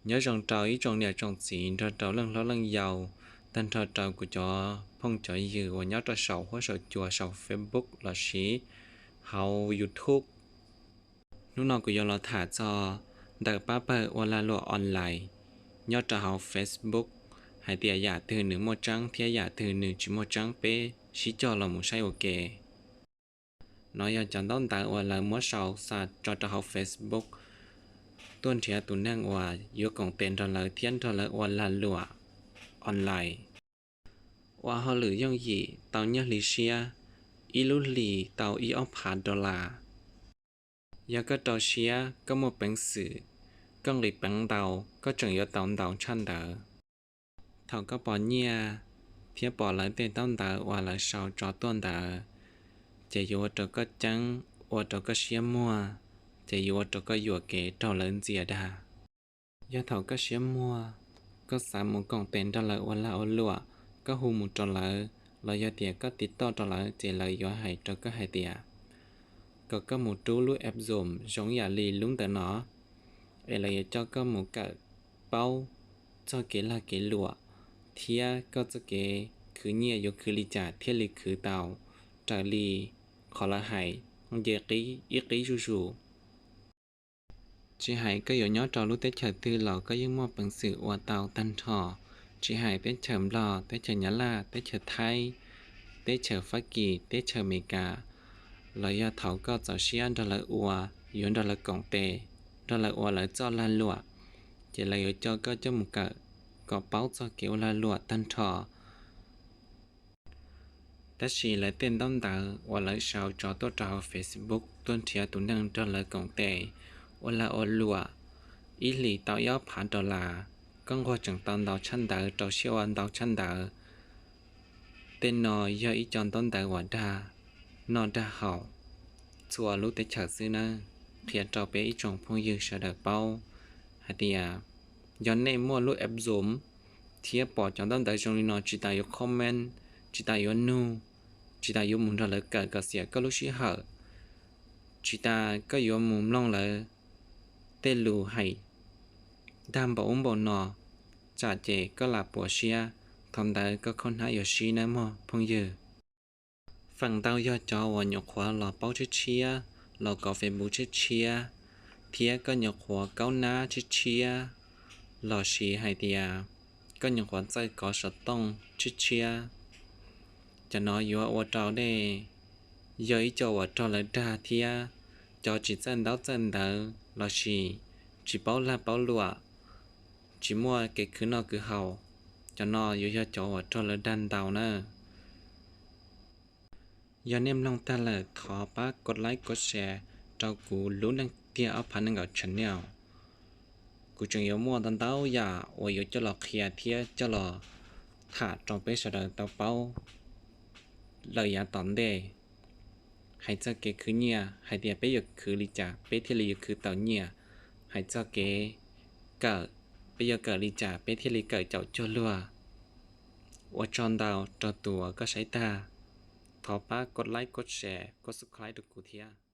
Nyob zoo rau ib tsoom niam tsoom txiv nrog rau leej hlob leej yau, tag nrho rau kuv cov phooj cov ywg uas nyob rau saum huab saum cua saum Facebook lossis hauv YouTube. Hnub no kuv yuav los tham txog ntawm pab pawg ua lag luam online nyob rau hauv Facebook, hais tias yam twg nws muaj tseeb thiab yam twg nws tsis muaj tseeb, peb sib cog los mus saib ua ke. No yog cov ntaub ntawv uas lawv muab sau xa tso rau hauv Facebook tuaj nrhiav tus neeg uas yuav koom tes nrog lawv thiab nrog lawv ua lag luam online. Ua hauj lwm yooj yim tau nyiaj hli siab, ib lub hlis tau ib ob phav dollar. Yog koj rau siab, koj muaj peev xwm, koj nqis peev ntau, koj tseem yuav tau ntau tshaj ntawd. Thaum koj pom nyiaj thiab pom lawv tej ntaub ntawv uas lawv sau tso tuaj ntawd, ces yuav ua rau koj ceeb, ua rau koj siab muag, ces yuav ua rau koj yuam kev raug lawv ntxias dag. Yog thaum koj siab muag, koj xav mus koom tes nrog lawv ua lag ua luam, koj hu mus rau lawv los yog tias koj tiv toj rau lawv ces lawv yuav hais rau koj hais tias kom koj mus rub lub app Zoom zoo yam li lub ntawm no, es lawv yuav coj koj mus kawm paub txog kev lag kev luam thiab koj txoj kev khwv nyiaj yuav khwv li cas thiaj li khwv tau raws li qhov lawv hais nce qib ib qib zuj zus. Tsis hais koj yuav nyob rau lub teb chaws twg los koj yeej muaj peev xwm ua tau tag nrho, tsis hais teb chaws Nplog, teb chaws Nyab Laj, teb chaws Thaib, teb chaws Fab Kis, teb chaws Amelikas, los yog thaum koj txaus siab nrog lawv ua, yuav nrog lawv koom tes, nrog lawv ua lawv txoj lag luam, ces lawv yuav coj koj coj mus kawm kom paub txog kev ua lag luam tag nrho. Tab sis lawv tej ntaub ntawv uas lawv sau tso tuaj rau hauv Facebook tuaj nrhiav tus neeg nrog lawv koom tes ua lag ua luam, ib hlis tau ib ob phav dollar, koj nquag tseem tau ntau tshaj ntawd, rau siab ua ntau tshaj ntawd. Tej no yog ib co ntaub ntawv uas dag noj dag haus txhua lub teb chaws xwb nawb. Qhia rau peb ib tsoom phooj ywg sawv daws paub hais tias yog nej muaj lub app Zoom thiab pom cov ntaub ntawv zoo li no, tsis tas yuav comment, tsis tas yuav nug, tsis tas yuav mus nrog lawv kawm kom xiam koj lub sij hawm, tsis tas koj yuav mus mloog lawv tej lus hais dag npaum ub npaum no, tsam ces koj lam puas siab, thaum ntawd koj khaub hnab yuav sib nawb mog phooj ywg. Feem ntau yog cov uas nyuam qhuav los paub tshiab tshiab, los kov Facebook tshiab tshiab, thiab koj nyuam qhuav kaub nab tshiab tshiab, lossis hais tias koj nyuam qhuav txawj kov xov tooj tshiab tshiab. Cov no yuav ua rau nej yog ib co uas raug lawv dag thiab cov tsis txawj ntaub txawj ntawv lossis tsis paub lag paub luam, tsis muaj kev khwv noj khwv haus, cov no yuav yog cov uas raug lawv dag ntau na. Yog nej mloog tag lawm thov pab kov like kov share rau kuv lub neej tiag ob phav nees nkaum channel. Kuv tseem yuav muaj ntau ntau yam uas yuav coj los qhia thiab coj los tham rau peb sawv daws tau paub lawm yav tom ntej. Hais txog kev khwv nyiaj, hais tias peb yuav khwv li cas peb thiaj li yuav khwv tau nyiaj. Hais txog kev kawm, peb yuav kawm li cas peb thiaj li kawm caum cuag luag. Ua tsaug ntau rau tus uas koj saib tag. Thov pab kov like, kov share, kov subscribe rau kuv thiab.